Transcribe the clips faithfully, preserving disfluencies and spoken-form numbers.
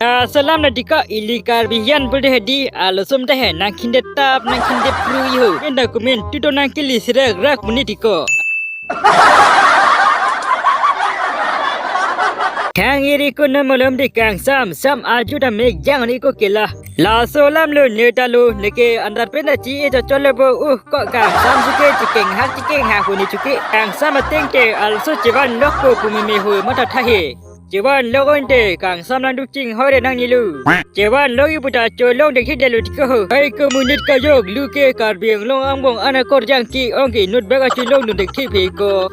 Laso alam lo tiko, ili Karbi hiyan pulote hedi, alusum ta he nangkhindetap, nangkhindetpru iho. Mena kumen tuto nangkili sirak rak monit tiko. Thang iri ko non malom di kangsam, sam aju ta mek jang ni ko kela. Laso alam lo neta lo, neke andar pen ta chi e cho chole bo, uh, ko kangsam chuke, chikeng hak, chikeng hak huni chuke. Kangsam ateng te, aluso chevan lok ko pumeme ho matha tha he. Chevan lok onte, kangsam lang duk chinghoi re nang nilu. Chevan lok iputa cholong dek thidelo tiko ho. Ai ko monit kajok lu ke Karbi Anglong angbong ana korjang ki ong ke inut bak acholong dun dek thiphe ko.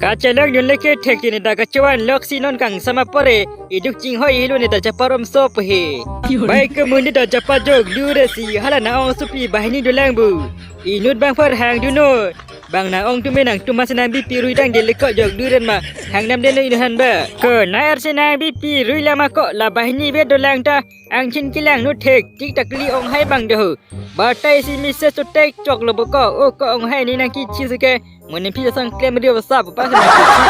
Kachelong dun leke thek tini ta kachevan lok si non kangsam apore. Iduk chinghoi hilo neta chaparom sop he. Bai ko monit ta chapajok lu re si hala na ong supi banghini dolang bu. Inut bang phar hang duno. Bang nang ong tume nangtum masi nang bipi rui tang dele ko jok duren ma. Hang nam den inut han ba. Ko na er se nang bipi rui lama ko la banghini vet dolang ta. Angchin kelang nu thek tik tak li ong hai bang doho. Batai si message to tek chok lo bo ko. O ko ong hai ni nangkichi suke. Mo ne phi sang klem ri ba sap pa nangkichi.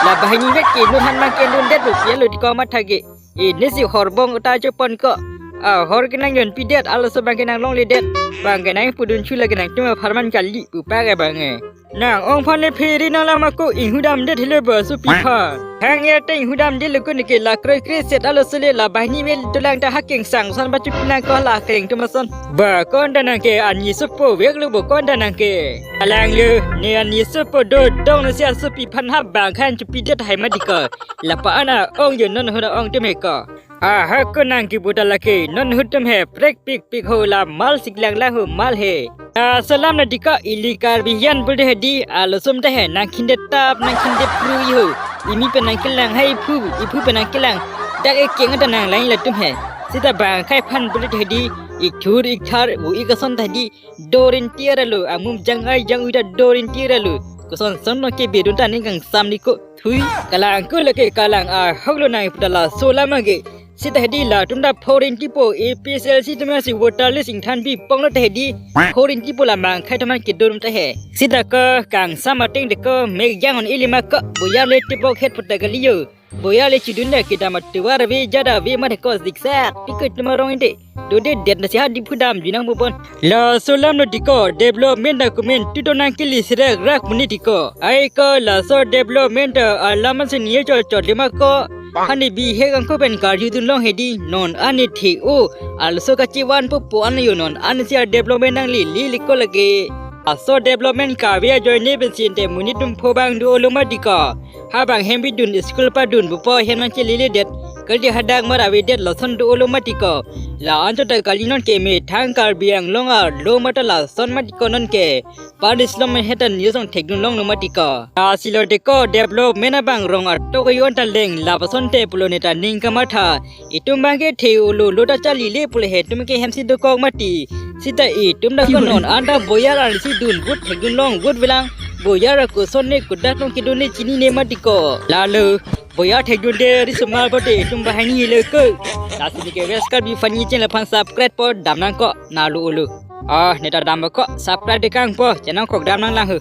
La banghini vet ke nu han mang ke nun det lo pian lo di ko matha ke. Ini si horbong uta chopon ko. A hor kenang yon pidet, aluso bang kenang longledet. Bang kenang pudun chula kenang cuma pharman kali pupa ke bang e. Nang ong phan ne phiri nang lama ko inghudam det hile ba supi phan. Hang ya te inghudam det lo ko neke la kroi kre set aluso le la banghini vel dolang ta hakeng sang san ba chupi nang ko la keng tumason. Ba konta nang ke ani supo vek lo bo konta nang ke. Alang lo, ne ani supo do dong nasi asupi phan hap bang khan chupi det hai ma tiko. Lapa ana ong yo non huna ong tum he ko. Aha ko nang kibuta lake non hutum he prek pik pik ho la mal siklang lang ho mal he. Laso alam lo tiko ili Karbi hiyan pulote hedi alusum ta he nangkhindetap nangkhindetpru iho. Imi pen nangkelang hai iphu, iphu pen nangkelang. Dak ekeng ta nang lang latum he. Sita bang khai phan pulote hedi ikthur ikthar bu ikason ta hedi. Dorin tir alo, amum jang ai jang uida dorin tir alo. Koson son no ke bedun ta ning kangsam ni ko thui. Kalang ko lake kalang ahok lo nang iputa laso alam age. Sita hedi latum ta foreign tipo A P S L C tum si voter list ingthan bi pong lo ta hedi. Foreign tipo la mang khai taman kedun ta he. Sita ko kangsam ateng de ko mek jang on ili ma ko. Boyar le tipo khet puta kali yo. Boyar le chidun le kedam atuar ve jada ve ma de ko zikset. Piko tuma rong inde. Dode det nasi ha di phudam jinang bupon. Laso alam lo tiko development document tuto nangkili sirak rak monit tiko. Ai ko laso development alam si ni chol chol lima ko. Hani bihek angko pen karju dun long hedi non ani the o. Aluso kachevan po po an yo non ani si development nangli li li ko lake. Laso development kave ajoine pen sinte monit tum pho bang do lo ma tiko. Ha bang hem bidun school padun bupo hem nangcheledet. Kaldi hadak mar avedet lason do lo ma tiko. La anchot ta kali non ke methang Karbi Anglong arlo ma ta lason ma tiko non ke. Paris lo me hetan yosong thekdun long lo ma tiko. Lasi lo tiko development abang rong atok yon ta leng lapuson te pulo neta ning kamatha. Itum bang ke the olo lo ta chali le pule he tum ke hem si dokok mati. Sita itum ta konon anta boyar an si dun gut thekdun long gut velang. Boyar koson ne kudak long kedun ne chini ne mati ko. Lalo boyar thekdun de ri sumar bote itum bahani le ko. Lasi ni ke wes Karbi Funny channel aphan subscribe po dam nang ko na lo olo. Ah, neta dam ko subscribe de kang po channel kok dam nang lang hu.